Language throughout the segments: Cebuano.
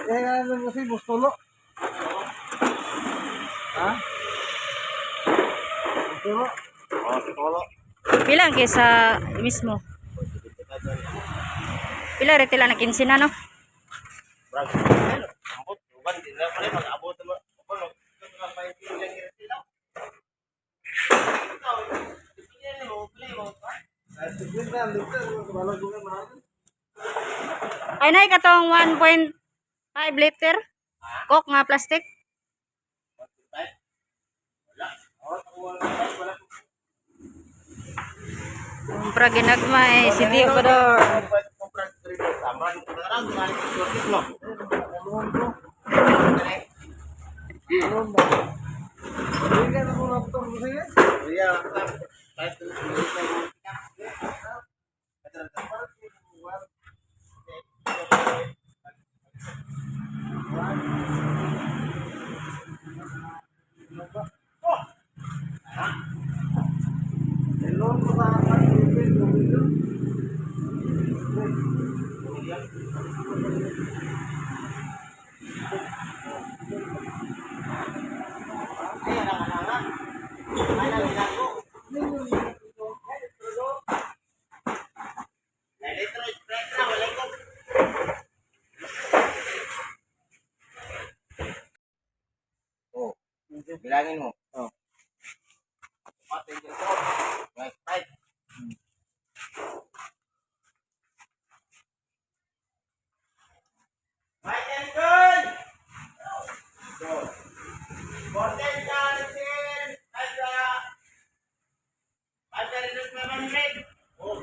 Kaya ano mo si Bustulo? Ha? Bustulo? Oh, tolo. Pila ang kaysa mismo? Pila rin tila na 15 na, no? Brag. Ambot, uban din na pala mag-abot mo. Uban, ito lang pa yung lang sila. Ikaw, ipili mo, pili mo. Ay, sige na, liter. Wala ko na mahal. Ay, nay, katong 1.5 liter. Coke nga plastic. Wala. Oh, wala. Wala. Kumpra ginagmay, si Theodore. Kumpra 3 sama terang dengan surtis no. Ano ko? Ano ba? Hindi ka na kung raptor mo sige. Iya, Loan mo sa akin, ipin, ipin. Oh, bilangin mo. Oh. Patay dito. May five. Mike and Gold! So, 14 ka, Richel. Five ka. Five ka, Richel, 500. Oh,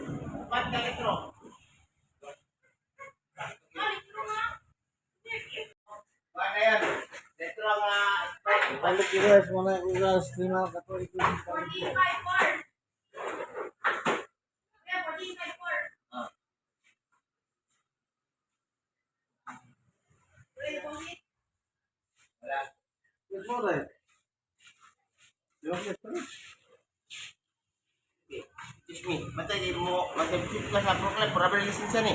upat ka litro. Wala yan. Litro ang Sprite. Balik ko guys, muna ko guys, lima ka to, ito yung balik ko. Wala. Good morning. Yung ito. Excuse me, matay mo, mag-tip ka sa Brooklyn, pura ba lisensya ni?